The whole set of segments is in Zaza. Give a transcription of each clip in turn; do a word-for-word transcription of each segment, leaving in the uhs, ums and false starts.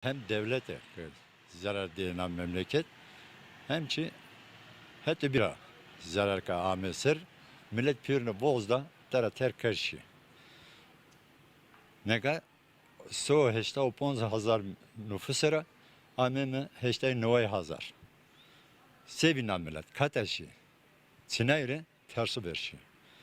Hem dewlete ke zerar dê na memleket, hem çi hetê bîra zerar ke ame ser, milet pêrine boz da, tera terk kerd şî. Neka se û heştay û ponc hezar nufuse ra ameme heştay neway hezar. Se bî na milet, kata şî? Çinay rê terso ver şî.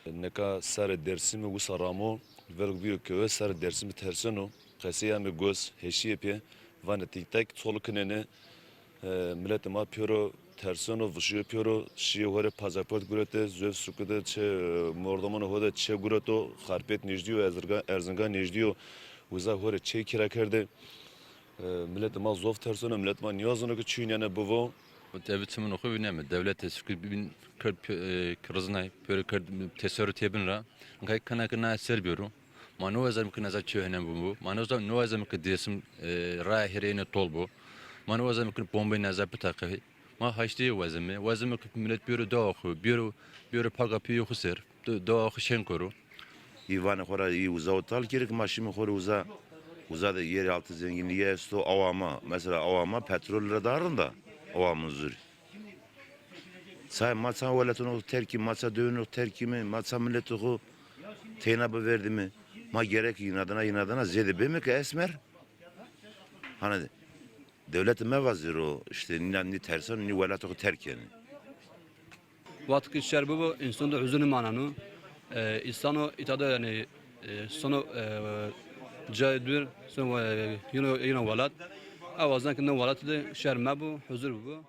Neka serê Dêrsimî wisa ramo, verg bîyo kewe, serê Dêrsimî terseno. Qesey ame goz, heşîye pê, vanê tîk tek çol kinêne. E, miletê ma pêro terseno, vişîyo pêro, şîye ho rê pasaport gurete, zöv suku de çê, e, mordomanê ho de çê gureto, Xarpêt nêjdî yo, Erzirga-, Erzingan nêjdî yo, uza ho rê çê kîra kerde. E, miletê ma zof terseno, miletê ma nîyazeno ke çîyo nîyane bivo. Evi çimûnê xo vîneme, dewlete sukî bin kerd pê-, e, riznay, pêro kerd teserrutê bin ra. Inkay kena ke na ser bêro. Ma nêwazeme ke naza çê henen bibo. Ma nêwaza-, nêwazeme ke Dêrsim, e, raya hêrêne tol bo. Ma nêwazeme ke bombay naza biteqe. Ma haştîye wazeme. Wazeme ke milet bêro dewa xo, bêro, bêro paga pîyê xo ser, de-, dewa xo şên kero. Î vanê xo ra î uza û tal kîrê ke ma şîme xo rê uza, uza de yerê altı zenginliği esto, awa ma. Mesela awa ma petrol ra daha rind a, awa Munzurî. Ça ma ça welatûnê xo terkîme, ma ça dewûnê xo terkîme, ma ça miletê xo teyna biverdîme. Ma gerek înadana, înadana zêde bême ke esmer. Hanê dewlete mevazîro, îşte nînan nî terseno, nî welatê xo terk kenê. Wexto ke şer bibo, însan de huzur nêmaneno. E, însan o îta de, yanî, e, sono, e, cayê dûr, sono, e, yeno, yeno welat. Ez wazena ke no welat de şer mebo, huzur bibo.